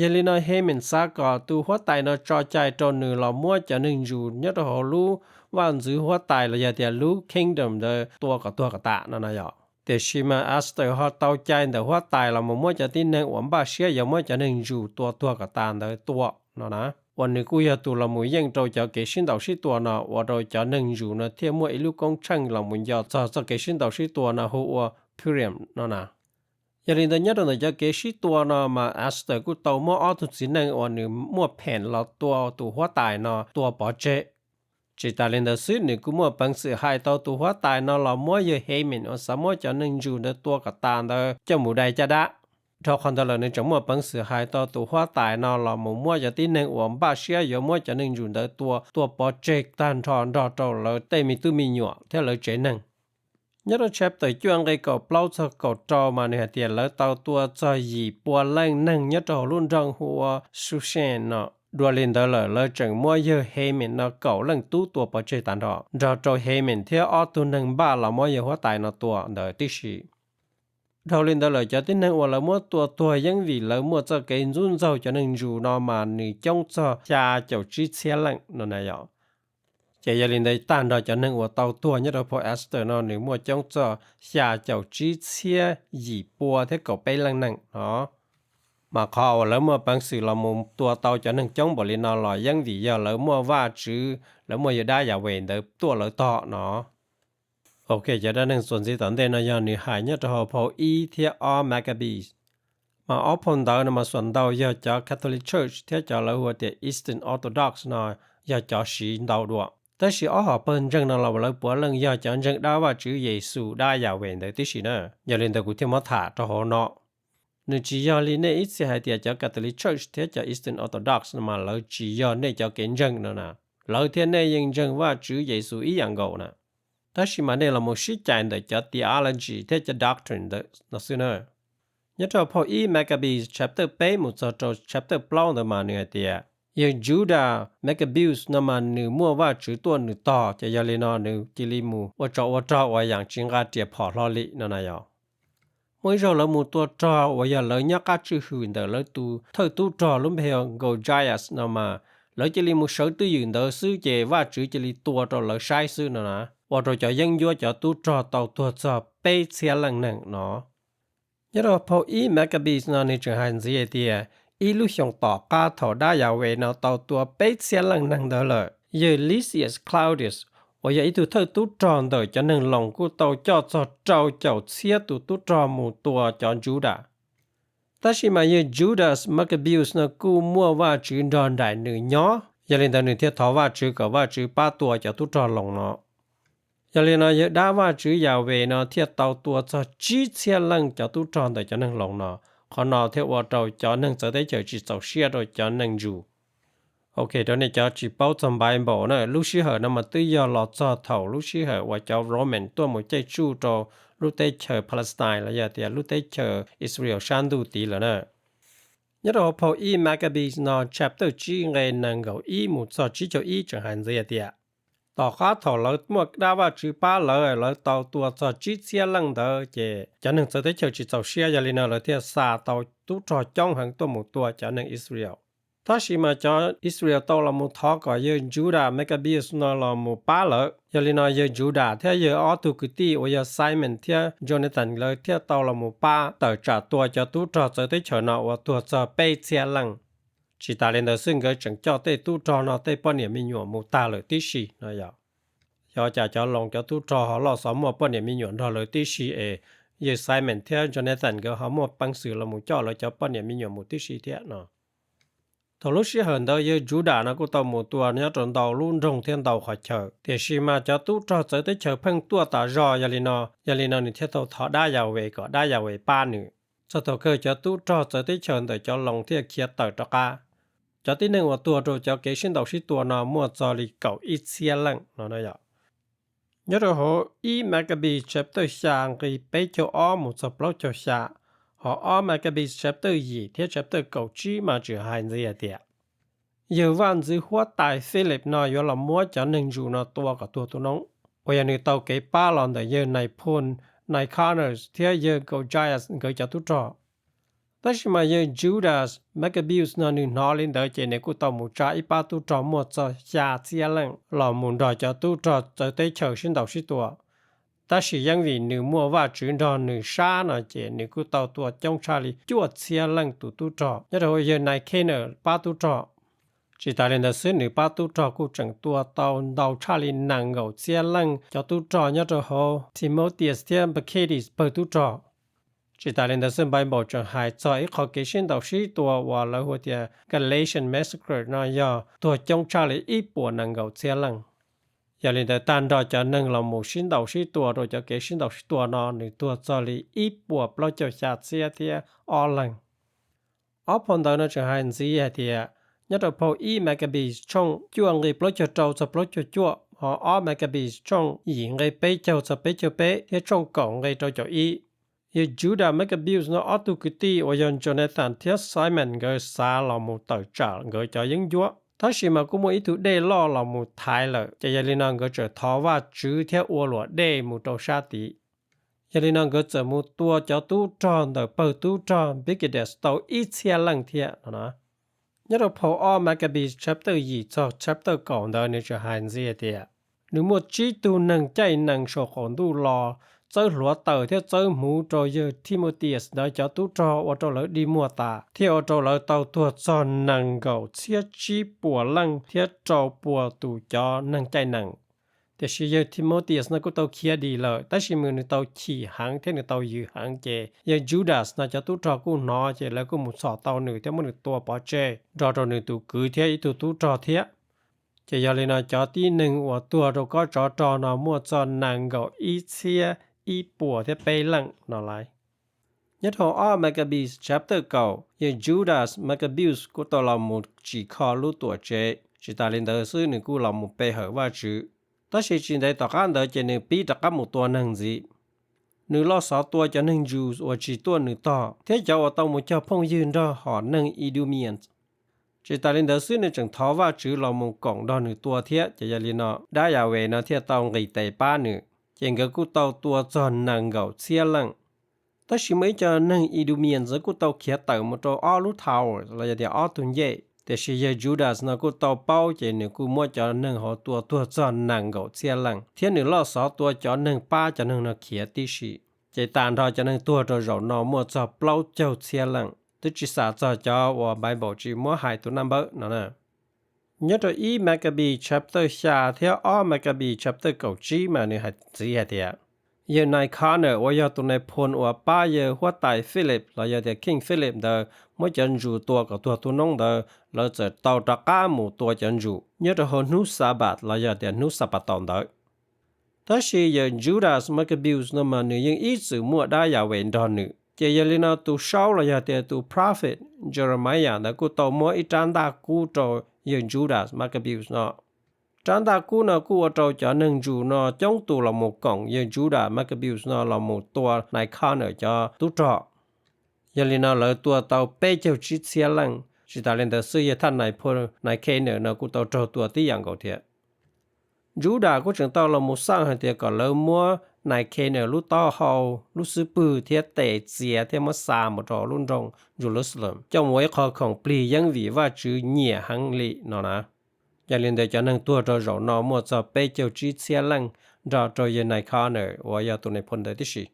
Yog li no Haman xav kom tus huab tais no tso cai rau nws los muab cov neeg Jew nyob rau hauv lub vaj ntxwv huab tais los yog tias lub kingdom ntawd tua kom tuag kom tas no no yog. Tiam sis mas Esther ho tau cai ntawm huab tais los mus muab cov tib neeg uas npaj siab yuav muab cov neeg Jew tua tuag kom tas ntawd tua no na, uas nws kuj yog tus los mus yeej rau cov kev sib ntaus sib tua no, ua rau cov neeg Jew no thiaj muaj ib lub koob tsheej los mus nco txog txoj kev sib ntaus sib tua no hu ua Purim no na. Yog li ntawd nyob rau ntawm cov kev sib tua no mas Esther kuj tau muab ob tug txiv neej uas nws muaj pheem los tua tus huab tais no tua pov tseg. Tsis tas li ntawd xwb, nws kuj muaj peev xwm hais tau tus huab tais no los muab yawg Haman uas xav muab cov neeg Jew ntawd tua kom tas ntawd coj mus dai caj dab. Dhau qhov ntawd lawm nws tseem muaj peev xwm hais tau tus huab tais no los mus muab cov tib neeg uas npaj siab yuav muab cov neeg Jew ntawd tua tua pov tseg tag nrho nrog rau lawv tej me tub me nyuam thiab lawv tsev neeg. Nyob rau chapter cuaj nqe kaum plaub txog kaum rau mas nws hais tias lawv tau tua txog yim pua leej neeg nyob rau hauv lub nroog hu ua Sushan no. Dua li ntawd lawm lawv tseem muab yawg Haman no kaum leej tub tua pov tseg tag nrho, nrog rau Haman thiab ob tug neeg npaj los muab yawg huab tais no tua ntawd tib si. Dhau li ntawd lawm cov tib neeg uas lawv muab tua tuag yeej vim lawv muaj txoj kev ntxub ntxaug cov neeg Jew no mas nws coob txog xya caum tsib txhiab leej no na yom. Ces yog li ntawd tag nrho cov neeg uas tau tuag nyob rau phau Esther no nws muaj coob txog xya caum tsib txhiab yim pua thiab kaum peb leej neeg no. Mas qhov uas lawv muaj peev xwm los mus tua tau cov neeg coob npaum li no los yeej vim yog lawv muaj Vajtswv, lawv muaj yawg dab Yahweh ntawd tuaj lawv tog no. Ok, cov dab neeg txuas ntxiv tom ntej no yog nws hais nyob rau hauv phau ib thiab ob Maccabees. Mas ob phau ntawv no mas xuas ntau yog cov Catholic Church thiab cov lawv hu ua tias Eastern Orthodox no yog cov siv ntau dua. Tab sis ob hom pawg ntseeg no los lawv puav leej yog cov ntseeg dab Vajtswv Yexus dab Yahweh ntawd tib si na. Yog li ntawd kuv thiaj muab tham rau hauv no. Nws tsis yog li nej ib txhia hais tias cov Catholic Church thiab cov Eastern Orthodox no mas lawv tsis yog nej cov kev ntseeg no na. Lawv thiab nej yeej ntseeg Vajtswv Yexus ib yam nkaus na. Tab sis mas nej los mus sib cais ntawm cov theology thiab cov doctrine ntawm no xwb na. Nyob rau phau ib Maccabees chapter peb mus txog rau chapter plaub ntawd mas nws hais tias yawg Judas Maccabeus no mas nws muaj Vajtswv tuaj nws tog, ces yog li no nws cia li mus ua tsov ua rog uas yam tsis nqa riam phom hlo li no na yog. Muaj ib zaug lawv mus tua rog uas yog lawv nyob qab tswj hwm ntawm lawv tus thawj tub rog lub npe hu Goliath no mas lawv cia li mus sawv twj ywm ntawd xwb ces Vajtswv cia li tua rau lawv saib xwb no na, ua rau cov yeeb ncuab cov tub rog tau tuag txog peb txhiab leej neeg no. Nyob rau phau ib Maccabees no nws tseem hais ntxiv hais tias ib lub xyoos tom qab thaum dab Yahweh no tau tua peb txhiab leej neeg ntawd lawm, yawg Lysias Claudius uas yog ib tug thawj tub rog ntawm cov neeg Loos kuj tau coj txog rau caum txhiab tus tub rog mus tua cov Judas. Tab sis mas yawg Judas Maccabeus no kuj muaj Vajtswv nrog nraim nws nyob, yog li ntawd nws thiaj thov Vajtswv kom Vajtswv pab tua cov tub rog Loos no. Yog li no yawg dab Vajtswv Yahweh no thiaj tau tua txog tsib txhiab leej cov tub rog ntawm cov neeg Loos no. Qhov no thiaj ua rau cov neeg txawv teb chaws tsis txaus siab rau cov neeg Jew. Ok, rau nej cov tsis paub txog Bible na, lub sij hawm no mas twb yog los txog thaum lub sij hawm uas cov Roman tuaj mus caij tsuj rau lub teb chaws Palestine los yog tias lub teb chaws Israel sab ntuj tid lawm na. Nyob rau hauv phau ib Maccabees no chapter tsib nqe nees nkaum ib mus txog tsib caug ib tseem hais ntxiv hais tias tom qab thaum lawv muaj dab Vajtswv pab lawv, lawv tau tua txog tsib txhiab leej ntawd ces cov neeg txawv teb chaws tsis txaus siab, yog li no lawv thiaj xa tau tub rog coob heev tuaj mus tua cov neeg Israel. Tab sis mas cov Israel tau los mus thov kom yawg Judas Maccabeus no los mus pab lawv. Yog li no yawg Judas thiab yawg ob tug kwv tij uas yog Simon thiab Jonathan lawv thiaj tau los mus pab tawm tsam tua cov tub rog txawv teb chaws no uas tuag txog peb txhiab leej. Tsis tas li ntawd xwb, nkawd tseem coj tej tub rog no tej poj niam me nyuam mus tag lawm tib si no yog. Yog cas cov Loos cov tub rog ho loj xov muaj poj niam me nyuam nrog lawv tib si es yawg Simon thiab Jonathan nkawd ho muaj peev xwm los mus coj lawv cov poj niam me nyuam mus tib si thiab no. Thaum lub sij hawm ntawd yawg Judas no kuj tau mus tua nyob rau ntau lub nroog thiab ntau qhov chaw, tiam sis mas cov tub rog txawv teb chaws pheej tuaj tas zog. Yog li no, yog li no nws thiaj tau thov dab Yahweh kom dab Yahweh pab nws. Txog thaum kawg cov tub rog txawv teb chaws ntawm cov Loos thiaj khiav tawm rov qab. Cov tib neeg uas tuag rau cov kev sib ntaus sib tua no muaj txog li kaum ib txhiab leej no yog. Nyob rau hauv ib Maccabees chapter xya nqe peb caug ob mus txog plaub caug xya, hos ob Maccabees chapter yim thiab chapter kaum tsib mas tseem hais ntxiv hais tias yawg vaj ntxwv huab tais Philip no yuav los muab cov neeg Jews no tua kom tuag tu noob, uas yog nws tau kev pab los ntawm yawg nais phoo Nicanor thiab yawg Goliath nkawd cov tub rog. Tab sis mas yawg Judas Maccabeus no nws hnov li ntawd ces nws kuj tau mus tsa ib pab tub rog muaj txog xya txhiab leej los mus nrog cov tub rog txawv teb chaws sib ntaus sib tua. Tab sis yeej vim nws muaj Vajtswv nrog nws sab no ces nws kuj tau tua coob tshaj li cuaj txhiab leej tus tub rog nyob rau hauv yawg Nicanor pab tub rog. Tsis tas li ntawd xwb, nws pab tub rog kuj tseem tua tau ntau tshaj li nees nkaum txhiab leej cov tub rog nyob rau hauv Timotheus thiab Bakidis pawg tub rog. Tsis tas li ntawd xwb, Bible tseem hais txog ib qho kev sib ntaus sib tua uas lawv hu tias Galatian Massacre no yog tuag coob tshaj li ib puas nees nkaum txhiab leej. Yog li ntawd, tag nrho cov neeg los mus sib ntaus sib tua rau cov kev sib ntaus sib tua no nws tuag txog li ib puas plaub caug xya txhiab thiab ob leeg. Ob phau ntawv no tseem hais ntxiv hais tias nyob rau phau ib Maccabees tshooj cuaj nqe plaub caug rau txog plaub caug cuaj, hos ob Maccabees tshooj yim nqe peb caug txog peb caug peb thiab tshooj kaum nqe rau caum ib, yawg Judas Maccabeus no ob tug kwv tij uas yog Jonathan thiab Simon nkawd xav los mus tawm tsam nkawd cov yeeb ncuab, tab sis mas kuj muaj ib tug dej loj los mus thaiv lawm, ces yog li no nkawd txawm thov Vajtswv thiab ua luam dej mus rau sab tid. Yog li no nkawd txawm mus tua cov tub rog ntawm pawg tub rog Bakidis tau ib txhiab leej thiab no. Nyob rau phau ob Maccabees chapter yim txog chapter kaum ntawd nws tseem hais ntxiv hais tias nws muaj tsib tug neeg caij nees saum qaum ntuj los txawb hluav taws thiab txawb hmuv rau yawg Timotheus ntawd cov tub rog ua rau lawv dig muag tas thiab ua rau lawv tau tuag txog nees nkaum txhiab tsib puas leej thiab rau puas tus cov neeg caij nees. Tiam sis yawg Timotheus no kuj tau khiav dim lawm, tab sis mas nws tau chim heev thiab nws tau yws heev, ces yawg Judas no cov tub rog kuj hnov, ces lawv kuj mus txhom tau nws thiab muab nws tua pov tseg nrog rau nws tus kwv thiab ib tug tub rog thiab. Ces yog li no cov tib neeg uas tuag rau kob tsov rog no muaj txog nees nkaum ib txhiab ib puas thiab peb leej no laiv. Nyob rau ob Maccabees chapter kaum, yawg Judas Maccabeus kuj tau los mus tsim kho lub tuam tsev, tsis tas li ntawd xwb nws kuj los mus pe hawm Vajtswv. Tab sis tsis ntev tom qab ntawd ces nws pib rov qab mus tua neeg ntxiv. Nws loj xov tua cov neeg Jews uas tsis tuaj nws tog thiab cov uas tau mus cog phooj ywg nrog hom neeg Idumeans. Tsis tas li ntawd xwb nws tseem thov Vajtswv los mus koom nrog nws tua thiab, ces yog li no dab Yahweh no thiaj tau nqis tes pab nws, ces nkawd kuj tau tua txog nees nkaum txhiab leej. Tab sis muaj ib co neeg Idumeans kuj tau khiav tawm mus rau ob lub tower los yog tias ob tug ncej, tiam sis yawg Judas no kuj tau paub, ces nws kuj muab cov neeg hauv tua tuag txog nees nkaum txhiab leej thiab nws loj xov tua cov neeg pab cov neeg no khiav tib si. Ces tas nrho cov neeg tuag rau zaum no muaj txog plaub caug txhiab leej, twb tsis xam txog cov uas Bible tsis muab hais tus naj npawb no na. Nyob rau ib Maccabees chapter xya thiab ob Maccabees chapter kaum tsib mas nws hais ntxiv hais tias yawg Nicanor uas yog tus nais phoo uas pab yawg huab tais Philip los yog tias King Philip ntawd muab cov Jews tua kom tuag tu noob ntawd, lawv txawm tau rov qab mus tua cov Jews nyob rau hauv hnub Sabbath los yog tias hnub Xanpataus ntawd. Tab sis yawg Judas Maccabeus no mas nws yeej ib txwm muaj dab Yahweh nrog nws, ces yog li no tus saub los yog tias tus prophet Jeremiah ntawd kuj tau muab ib rab ntaj kub rau yawg Judas Maccabeus no. Rab ntaj kub no kuj ua rau cov neeg Jews no coob tus los mus koom yawg Judas Maccabeus no los mus tua Nicanor cov tub rog. Yog li no lawv tua tau peb caug tsib txhiab leej, tsis tas li ntawd xwb yawg thaj nais phoo Nicanor no kuj tau raug tua tib yam nkaus thiab. Judas kuj tseem tau los mus xaj hais tias kom lawv muab nais Khenas lub taub hau, lub xub pwg thiab tes txiav thiab muab xa mus rau lub nroog Jerusalem coj mus ua ib qho khoom plig yeeb vim Vajtswv nyiam heev li no na. Yog li ntawd cov neeg tuag rau zaum no muaj txog peb caug tsib txhiab leej nrog rau yawg Nicanor uas yog tus nais phoo ntawd tib si.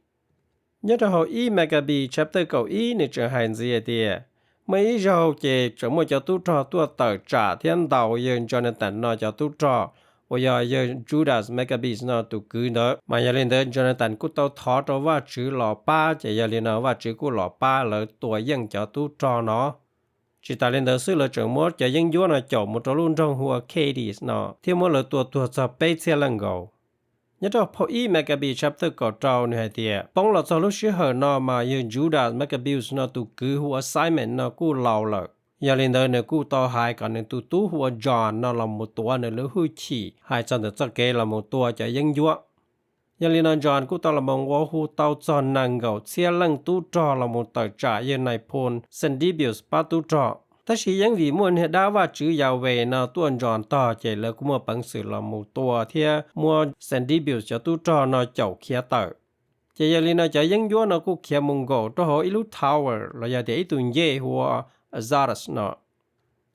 Nyob rau hauv ib Maccabees chapter kaum ib nws tseem hais ntxiv hais tias, muaj ib zaug ces tseem muaj cov tub rog tuaj tawm tsam thiab ntaus yawg Jonathan no cov tub rog uas yog yawg Judas Maccabeus no tus kwv ntawd, mas yog li ntawd Jonathan kuj tau thov rau Vajtswv los pab, ces yog li no Vajtswv kuj los pab lawv tua yeej cov tub rog no. Tsis tas li ntawd xwb, lawv tseem muab cov yeeb ncuab no caum mus rau lub nroog hu ua Hades no thiab muab lawv tua tuag txog peb txhiab leej nkaus. Nyob rau phau ib Maccabees chapter kaum rau nws hais tias, poob los txog lub sij hawm no mas yawg Judas Maccabeus no tus kwv hu ua Simon no kuj laus lawm. Yog li ntawd nws kuj tau hais kom nws tus tub hu ua John no los mus tuav nws lub hwj chim hais txog ntawm txoj kev los mus tua cov yeeb ncuab. Yog li no John kuj tau los mus nqua hu tau txog nees nkaum txhiab leej tub rog los mus tawm tsam yawg nais phoo Xantibius pab tub rog. Tab sis yeej vim muaj niag dab vaj tswv Yahweh no tuaj ntsoov tog, ces lawv kuj muaj peev xwm los mus tua thiab muab Xantibius cov tub rog no caum khiav tawm. Ces yog li no cov yeeb ncuab no kuj khiav mus nkaum rau hauv ib lub tower los yog tias ib tug ncej hu ua Azotus no.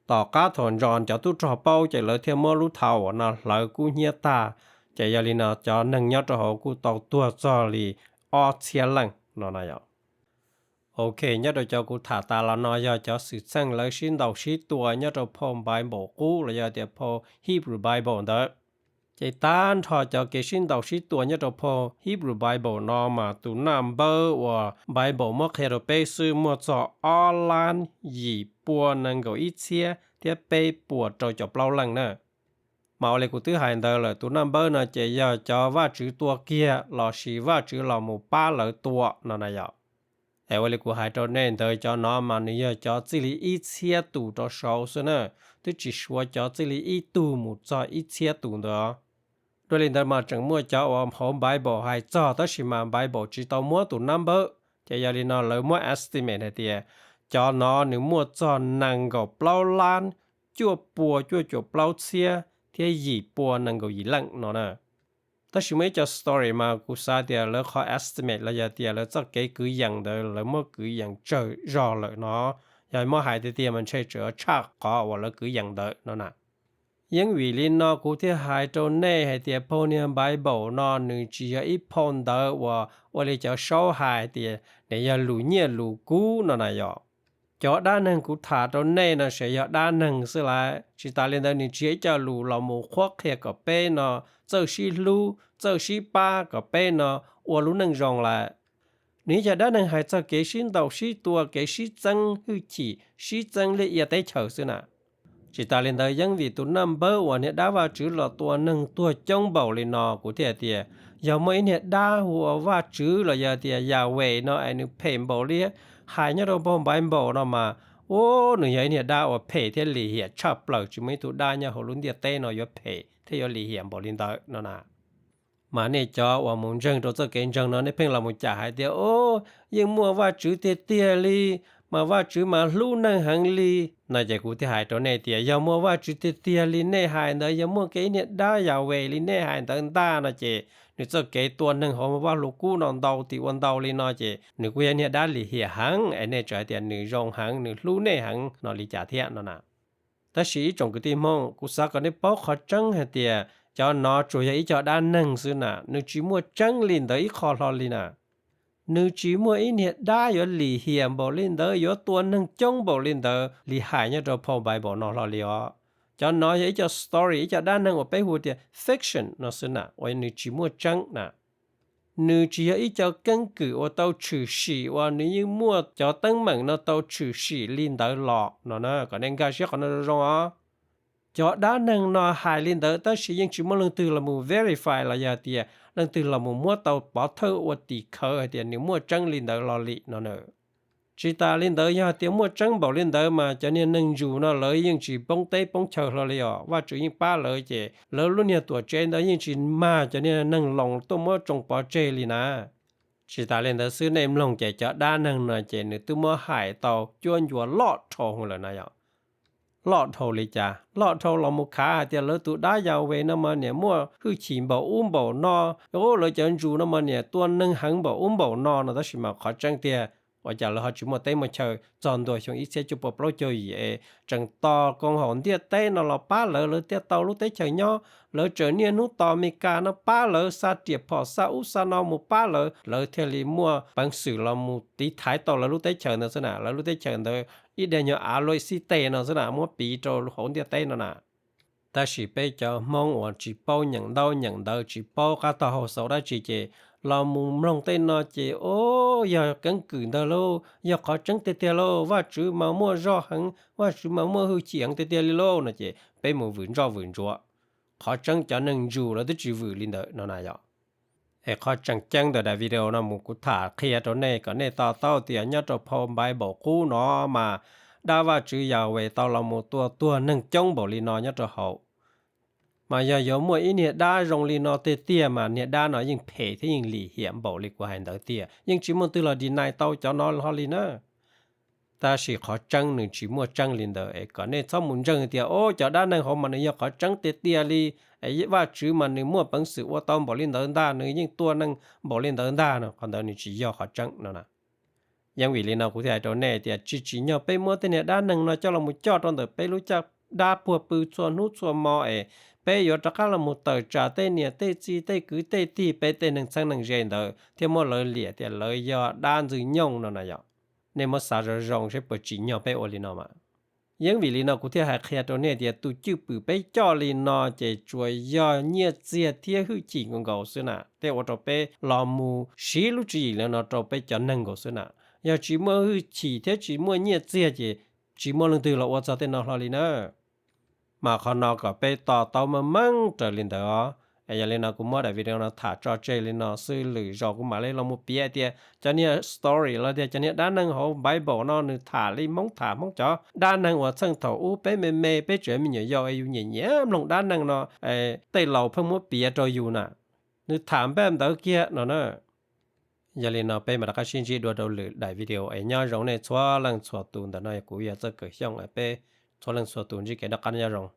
Tom qab thaum John cov tub rog paub ces lawv thiaj muab lub tower no hlawv kub hnyiab tag. Ces yog li no cov neeg nyob rau hauv kuj tau tuag txog li ob txhiab leej no na yom. Ok, nyob rau cov kuv tham tas los no yog cov xwm txheej lawv sib ntaus sib tua nyob rau phau Npaiv Npaum Qub los yog tias phau Hebrew Bible ntawd. Ces tag nrho cov kev sib ntaus sib tua nyob rau phau Hebrew Bible no mas tus naj npawb uas Bible muab qhia rau peb xwb muaj txog ob lab yim pua nees nkaum ib txhiab thiab peb puas rau caum plaub leej na. Mas ua li kuv twb hais ntawd lawm, tus naj npawb no ces yog cov vaj tswv tua kiag lossis vaj tswv los mus pab lawv tua no na yom. Es ua li kuv hais rau nej ntawd, cov no mas nws yog cov txij li ib txhiab tus rau saud xwb na, twb tsis suav cov txij li ib tug mus txog ib txhiab tus ntawd. Dua li ntawd mas tseem muaj cov uas hauv Bible hais txog tab sis mas Bible tsis tau muab tus naj npawb, ces yog li no lawv muab estimate hais tias cov no nws muaj txog nees nkaum plaub lab cuaj pua cuaj caum plaub txhiab thiab yim pua nees nkaum yim leej no na. Tab sis muaj ib co story mas kuv xav tias lawv qhov estimate los yog tias lawv txoj kev kwv yees ntawd lawv muab kwv yees tsawg zog lawm no. Yog muab hais tiag tiag mas ntshe tseem tshaj qhov uas lawv kwv yees ntawd no na. Yeej vim li no kuv thiaj hais rau nej hais tias phau niag Bible no nws tsis yog ib phau ntawv uas ua li cov saub hais tias nws yog lus nyiaj lus kub no na yom. Cov dab neeg kuv tham rau nej no ces yog dab neeg xwb lawm, tsis tas li ntawd nws tsis yog ib co lus los mus qhuab qhia kom peb no txawj sib hlub txawj sib pab kom peb no ua lub neej zoo lawm. Nws yog cov dab neeg hais txog kev sib ntaus sib tua, kev sib txeeb hwj chim, sib txeeb liaj ia teb chaws xwb na. Tsis tas li ntawd yeej vim tus naj npawb uas niag dab vaj tswv los tua neeg tuag coob npaum li no kuv thiaj tias yog muaj ib niag dab hu ua vaj tswv los yog tias Yahweh no es nws phem npaum li hais nyob rau phau Npaiv Npaum no mas, ua nws yog ib niag dab uas phem thiab lim hiam tshaj plaws, tsis muaj ib tug dab nyob hauv lub ntiaj teb no yuav phem thiab yuav lim hiam npaum li ntawd no na. Mas nej cov uas mus ntseeg rau txoj kev ntseeg no nej pheej los mus cam hais tias, o, yeej muaj vaj tswv tiag tiag li, mas vaj tswv mas hlub neeg heev li no ces kuv thiaj hais rau nej tias yog muaj vaj tswv tiag tiag li nej hais ntawd, yog muaj kiag ib niag dab Yahweh li nej hais ntawd ntag no ces nws txoj kev tua neeg hauv Vaj Lug Kub no ntau tim ua ntau li no ces nws kuj yog niag dab lim hiam heev es nej tseem hais tias nws zoo heev, nws hlub nej heev no li cas thiab no na. Tab sis ib tsoom kwv tij Hmoob, kuv xav kom nej paub qhov tseeb hais tias cov no tsuas yog ib co dab neeg xwb na, nws tsis muaj tseeb li ntawd ib qho hlo li na. Nws tsis muaj ib niag dab yuav lim hiam npaum li ntawd, yuav tua neeg coob npaum li ntawd li hais nyob rau phau Bible no hlo li os. Cov no yog ib co story, ib co dab neeg uas peb hu tias fiction no xwb na, uas nws tsis muaj tseeb na. Nws tsis yog ib co keeb kwm uas tau tshwm sim uas nws yeej muaj cov teeb meem no tau tshwm sim li ntawd los no na, kom nej nkag siab qhov no zoo zoo os. Cov dab neeg no hais li ntawd tab sis yeej tsis muaj leej twg los mus verify los yog tias leej twg los mus muab tau pov thawj ua tim khawv hais tias nws muaj tseeb li ntawd los li no na. Tsis tas li ntawd, yog tias muaj tseeb npaum li ntawd mas cov niag neeg ntsus no lawv yeej tsis poob teb poob chaw hlo li os. Vajtswv yeej pab lawv ces lawv lub niag tuam tsev ntawd yeej tsis mag cov niag neeg Loos tuaj muab tsoo pov tseg li na. Tsis tas li ntawd xwb, nej mloog ces cov dab neeg no ces nws twb muab hais tau cuab ncua loj dhau lawm na yom. loj dhau li cas, loj dhau los mus khav hais tias lawv tus dab Yahweh no mas niam muaj hwj chim npaum ub npaum no, lawv cov ntsus no mas niam tua neeg heev npaum ub npaum no no, tab sis mas qhov tseeb tiag ua cas lawv ho tsis muaj teb muaj chaw txog ntua xyoo ib txhiab cuaj pua plaub caug yim es tseem tos koom haum ntiaj teb no los pab lawv, lawv thiaj tau lub teb chaws nyob. Lawv tseem niaj hnub tos Meskas no pab lawv xa riam phom xa ub xa no mus pab lawv, lawv thiaj li muaj peev xwm los mus tiv thaiv tau lawv lub teb chaws ntawd xwb na. Lawv lub teb chaws ntawd ib daim nyuag av luaj xib teg no xwb na, muab piv rau hauv ntiaj teb no na. Tab sis peb cov Hmoob uas tsis paub nyeem ntaub nyeem ntawv, tsis paub qab tog hauj xaus dab tsi ces los mus mloog tej no ces, o, yog keeb kwm ntag lauj, yog qhov tseeb tiag tiag lauj, Vajtswv mas muaj zog heev, Vajtswv mas muaj hwj chim heev tiag tiag li lauj no ces peb mus vwm ntsoj vwm ntsuav. Qhov tseeb cov neeg ntsus lawv twb tsis vwm li ntawd no na yom. Es qhov tseem ceeb ntawm daim video no mus kuv tham qhia rau nej kom nej to taub tias nyob rau phau Npaiv Npaum Qub no mas dab Vajtswv Yahweh tau los mus tua tuag neeg coob npaum li no nyob rau hauv. Mas yog yuav muaj ib niag dab zoo li no tiag tiag mas niag dab no yeej phem thiab yeej lim hiam npaum li kuv hais ntawd tiag, yeej tsis muaj twg los deny tau cov no hlo li na. Tab sis qhov tseeb nws tsis muaj tseeb li ntawd es kom nej txhob mus ntseeg tias, o, cov dab neeg hauv mas nws yog qhov tseeb tiag tiag li, es Vajtswv mas nws muaj peev xwm ua tau npaum li ntawd ntag, nws yeej tua neeg npaum li ntawd ntag no, qhov ntawd nws tsis yog qhov tseeb no na. Yeej vim li no kuv thiaj hais rau nej tias tsis tsim nyog peb muab tej niag dab neeg no coj los mus coj rau ntawm peb lub caj dab puag pw txhua hnub txhua hmo es peb yuav rov qab los mus tawm tsam tej niam tej txiv tej kwv tej tij peb tej neeg txheeb neeg ze ntawd thiab muab lawv liam tias lawv yog dab ntxwg nyoog no na yom. Nej muab xav zoo zoo seb puas tsim nyog peb ua li no mas. Yeej vim li no kuv thiaj hais qhia rau nej tias tus cwj pwm peb coj li no ces tsuas yog nyiaj txiag thiab hwj chim nkaus nkaus xwb na, thiaj ua rau peb los mus siv lub tswv yim li no rau peb cov neeg nkaus xwb na. Yog tsis muaj hwj chim thiab tsis muaj nyiaj txiag ces tsis muaj leej twg los ua txog tej no hlo li na. Mas qhov no kom peb to taub meej meej raws li ntawd os. Es yog li no kuv muab daim video no tham tso tseg li no xwb, lwm zaus kuv mam li los mus piav tias cov niag story los tias cov niag dab neeg hauv Bible no nws tham li Hmoob tham Hmoob cov dab neeg uas txheej thaum ub peb me me peb tseem me nyuam yaus es yus nyiam nyiam mloog dab neeg no, tej laus pheej muab piav rau yus na, nws tham npaj ntawd kiag no na. Yog li no peb mam rov qab sib ntsib dua rau lwm daim video es nyob zoo nej txhua leej txhua tus. Ntawm no kuv yog Txawj Kaws Xyooj, peb txhua leej txhua tus ntsib kev noj qab nyob zoo.